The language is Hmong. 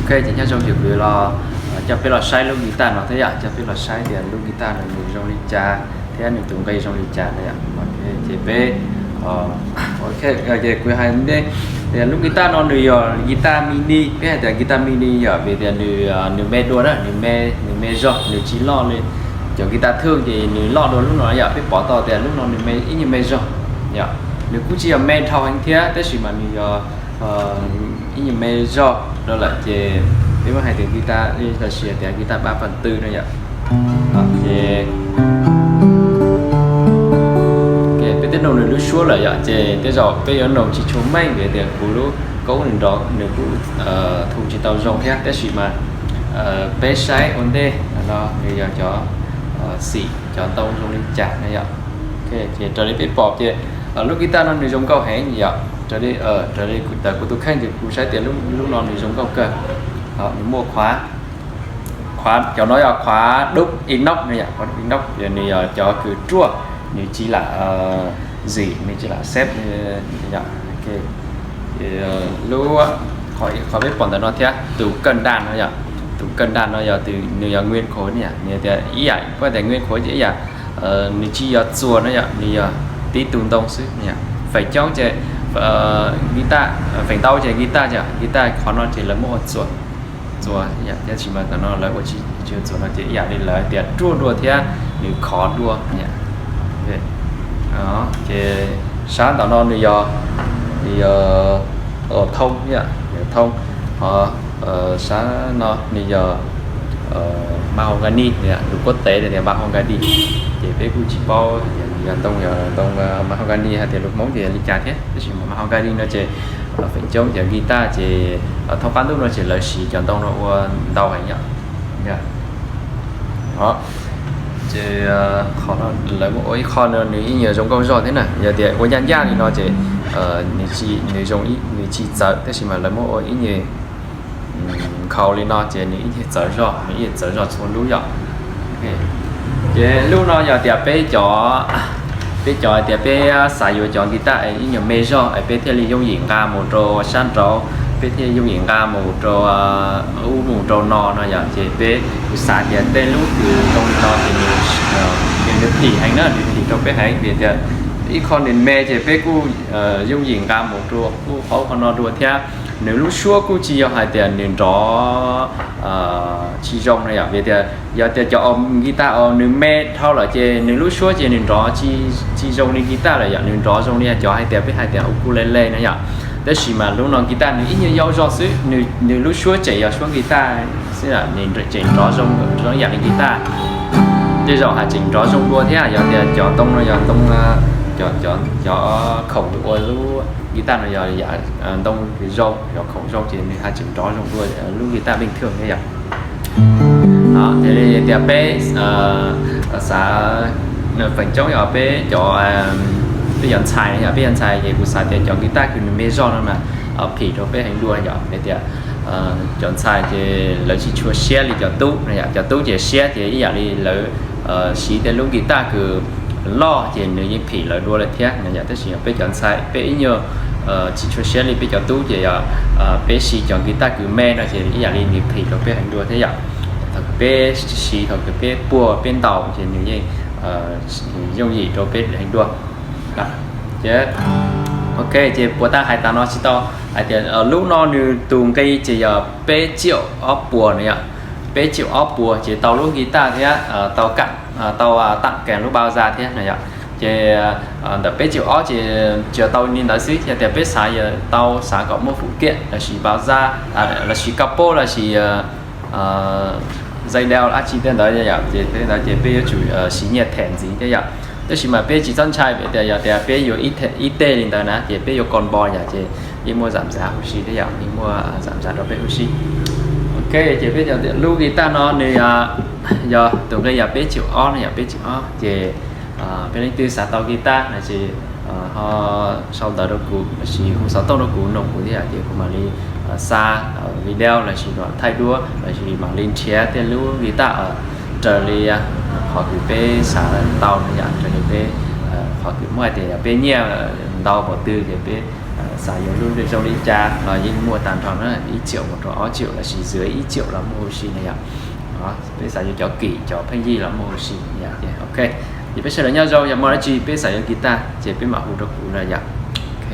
Ok, ces nyob zoo ces kuv los coj peb los saib lub guitar no thiab yom, coj peb los saib tias lub guitar no nws zoo li cas thiab nws tus nqi zoo li cas no yom. Ces peb, ok, ces kuv hais tias lub guitar no nws yog guitar mini, peb hais tias guitar mini yom, vim tias nws, nws me dua na, nws me, nws me zog, nws tsis loj li cov guitar thwj ces nws loj dua lub no yom. Peb pom tau tias lub no nws me, ib nyuag me zog yom, nws kuj tsis yog me dhau heev thiab tab sis mas nws yog ib nyuag me zog rau lawm ces peb muab hais tias guitar li los sis tias guitar ba phần tư no yom. Ces peb twb noog nws lub suab lawm yom, ces tej zaum peb yuav noog tsis tshua meej vim tias kuv lub koob nws nrov nws kuj thu tsis tau zoo thiab tab sis mas peb saib ua ntej no nws yog cov xim cov ntoo zoo li cas no yom. Ces raws li peb pom ces lub guitar no nws zoo nkauj heev yom, raws li, raws li kuv tus kheej ces kuv saib tias lub no nws zoo nkauj kawg. Nws muaj qhuav, qhuav cov no yog qhuav dub inox no yom, qhuav dub inox nws yog cov kws ruaj, nws tsis lam zim, nws tsis lam xeb yom. Lub, qhov peb pom ntawm no thiab tus kawj ntaj no yom, tus kawj ntaj no yog nws yog nguyên khối no yom, nws tias ib yam, peb tias nguyên khối ces ib yam nws tsis yog txuas no yom, nws yog tib tug ntoo xwb no yom. Feem coob ces guitar, feem ntau ces guitar, guitar qhov no ces lawv muab ua txuas, txuas yom, tab sis mas ntawm no lawv ua tsis, tsis ua txuas no ces ib yam li lawv tias ruaj dua thiab nws khov dua yom. Ces sab ntawm no nws yog, nws yog thoob yom, thoob. Ho sab no nws yog mahogany, lus quốc tế tias mahogany. Ces peb kuj tsis paub tias nws yog ntoo, yog ntoo mahogany hais tias lus Hmoob ces li cas thiab, tab sis mas mahogany no ces feem coob cov guitar ces thoob qab ntuj no ces lawv siv cov ntoo no ua ntau heev yom. Ces qhov no lawv muab ua ib qho no nws ib nyuag zoo nkauj zog thiab na, yog tias ua ncaj ncaj li no ces nws zoo, nws tsis txawv, tab sis mas lawv muab ua ib nyuag nkhaus li no ces nws ib nyuag txawv zog, nws ib nyuag txawv zog txhua lub yom. Ces lub no yog tias peb cov, peb cov hais tias peb xav yuav cov guitar es ib nyuag me zog es peb thiaj li yooj yim nqa mus rau sab nraud, peb thiaj yooj yim nqa mus rau ub mus rau no no yom. Ces peb kuj xav tias tej lub kws zoo li no ces nws, nws phim heev na, nws phim rau peb heev vim tias ib qho nws me ces peb kuj yooj yim nqa mus rau kuj hauv qhov no dua thiab. Nws lub suab kuj tsis yog hais tias nws nrov tsis zoo no yom, vim tias yog tias cov guitar uas nws me dhau lawm ces nws lub suab ces nws nrov tsis zoo li guitar lawm yom, nws nrov zoo li cov hais tias peb hais tias ukulele no yom. Tab sis mas lub no guitar nws ib nyuag yau zog xwb, nws lub suab tseem yog suab guitar xwb, nws tseem nrov zoo zoo yam li guitar. Tej zaum hais tseem nrov zoo dua thiab, yog tias cov ntoo no yog ntoo, cov khoom ua lub guitar no yog yam ntoo zoo, cov khoom zoo ces nws hais tseem nrov zoo dua lub guitar bình thường thiab yom. Ces li tias peb xav, feem coob yog peb cov, peb cov ntxhais no yom, peb cov ntxhais ces kuv xav tias cov guitar kws nws me zog no mas phim rau peb heev dua yom. Vim tias cov ntxhais ces lawv tsis tshua siab li cov tub no yom, cov tub ces siab ces ib yam li lawv siv tej lub guitar kws loj ces nws yeej phim lawv dua lawm thiab no yom. Tab sis peb cov ntxhais peb ib nyuag tsis tshua siab li peb cov tub ces yog peb siv cov guitar kws me no ces ib yam li nws phim rau peb heev dua thiab yom. Thaum kws peb siv, thaum kws peb puag peb ntaus ces nws yeej yooj yim rau peb heev dua. Ces Ok, ces puas tas hais tas no tsis tau, hais tias lub no nws tus nqi ces yog peb triệu ob puas na yom. Peb triệu ob puas ces tau lub guitar thiab tau kam, tau tặng kèm lub bao da thiab na yom. Ces ntawm peb triệu ob ces tsuas tau li ntawd xwb, yog tias peb xav, yog tau xav kom muaj phụ kiện lossis bao da, lossis capo lossis dây đeo dab tsi tej ntawd yom, ces tej ntawd ces peb yuav tsum siv nyiaj them ntxiv thiab yom. Tab sis mas peb tsis txhob ntshai vim tias yog tias peb yuav ib teg li ntawd na ces peb yuav combo yom, ces yeej muaj giảm giá huv si thiab yom, yeej muaj giảm giá rau peb huv si. Ok, ces peb cov lub guitar no nws yog tus nqi yog peb triệu ob na yom, peb triệu ob ces peb leej twg xav tau guitar no ces ho sau ntawv rau kuv lossis hu xov tooj rau kuv nug kuv thiab yom, ces kuv mam li xa video lossis thaij duab lossis mam li nrhiav tej lub guitar raws li qhov kws peb xav tau no yom, raws li peb qhov kws muab hais tias yog peb nyiaj ntau npaum twg ces peb xav yuav lub zoo li cas los yeej muaj tag nrho na, ib triệu mus rau ob triệu lossis dưới ib triệu los muaj huv si na yom. Peb xav yuav cov kim cov pheej yig los muaj huv si yom. Ok, ces peb sawv daws nyob zoo, yog muaj dab tsi peb xav yuav guitar ces peb mam hu rau kuv na yom. Ok.